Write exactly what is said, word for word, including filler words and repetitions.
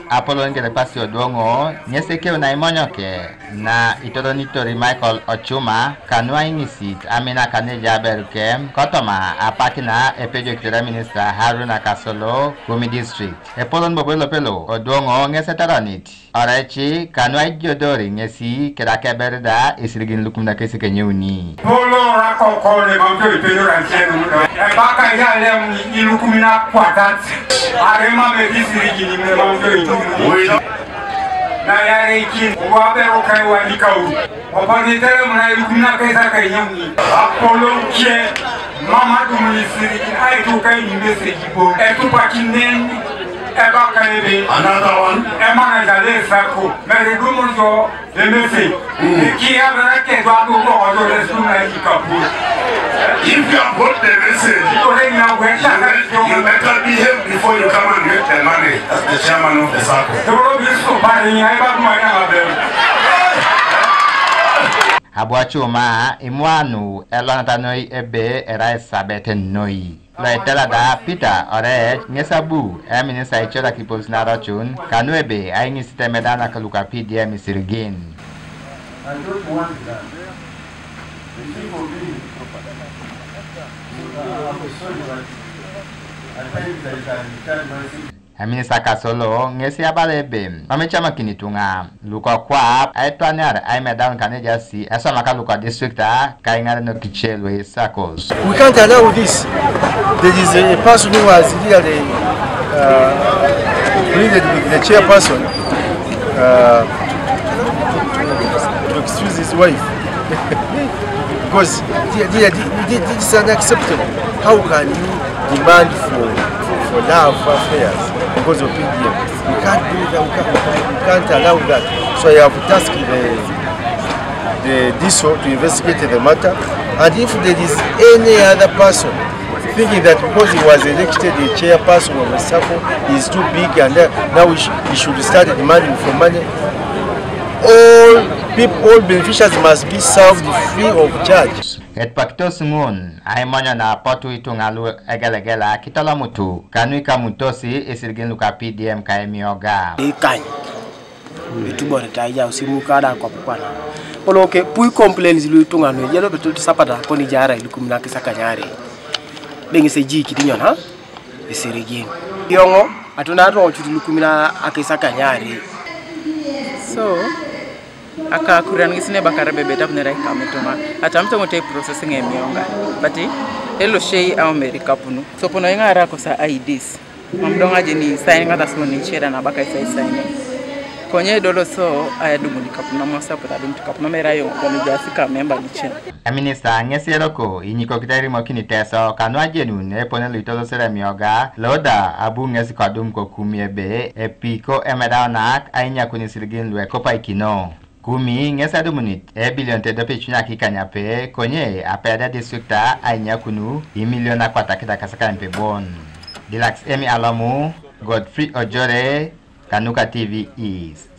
Apolon Gede Pasi Odwongo, ŋes ekeu na imonyoke, na itodonitori Michael Ochuma, kanu aiŋisit, amina kaneja aberu kem, kotoma apakina epejokitor eminista Haruna Kasolo, Kumi District. Epolon bobo elopelo, Odwongo ŋes etaronit, oreci, kanu aijodori ŋesi, kidak eber da, isirigin lukumin akesi kenyeuni. Polo rakokol emamto ipedor ancenu, ebaka yalem ilukumin akwatat, arema mekisirigin emamto ijuni. Na yareikin, waberu kaiwanikau. Oponitere muna ilukumin akesi akenyeuni. Apolon kie, mama dumuni isirigin, aitukai ni message bo. Etupakinen, ebaka ebe. Another one. Emanager le sako, meridumurjo. Emessage. Mm. Ikia bera ke dwa du ko ojo le suna ikapur. If you have got the message, you, you better behave before you come and get the money as the chairman of the sacco. Toro bisu pari ni ai ba kuma ya be. Abu Achuma, imwanu elonata noi ebe erai sabete noi. Loitela da Peter Orech ŋes abu eminista icorak ipolis narocun, kanu ebe aiŋisit emedanak luka P D M isirigin. I don't want that. The people being, uh, I'm sorry, but at times I can, I can't mercy. Eminista Kasolo ŋesi abala ebe mam ecamakin ituŋa lukokwap aitwaniar aimedaun kanejasi eswamaka luko district a kaiŋarenok ice luisakos. We can't allow this. There is a person who was really, uh, pleaded with the chairperson, uh, to excuse his wife. Because thi- thi- thi- thi- this is unacceptable. How can you demand for, for, for love affairs because of P D M? We can't do that. We can't, we can't, we can't allow that. So I have tasked the, the D S O to investigate the matter. And if there is any other person thinking that because he was elected a chairperson of a sacco, he is too big and uh, now he, sh- he should start demanding for money, all people, all beneficiaries must be served free of charge. Etpakitos ŋun aimonyo na apotu ituŋa lu egelegela kitolomutu kanu ikamutosi isirigin luka P D M ka emioga. Ikany. Itubore ta ija usimu kada kwa pukwana. Kolo ke pui complaints lu ituŋa nu ejelo betul sapata koni jara ilukumin akesi akanyare. Beŋ ise ji kiti nyon ha? Isirigin. Yoŋo atuna roŋo cut ilukumin akesi akanyare. So, akakurian ŋesi nebakara bebe tapunere ikam ituŋa. Atamit ŋote processing emioga. But elo shei aumeri kapunu. So pono iŋara kosa I Ds. Mam doŋ ajeni sign ŋata sumon ni chere na baka isai sign. Konye dolo so aya dumuni kapu na masa pura dumuni kapu na mera yoŋ kono jasi ka member ni chere. Eminista ŋes eroko inyikokit erimokin Teso kanu ajenun epone luitolosere emioga loda abu ŋes kodum ko Kumi ebe epiko emedaunak ainyakun isirigin luekopaikino. Kumi ŋes adumunit ebilion tedop icunyaki ikanyape konye apeda district a ainyakunu imilion akwatakit akasakanin pebon. Dilax Emi Alomu, Godfrey Ojore, kanuka T V East.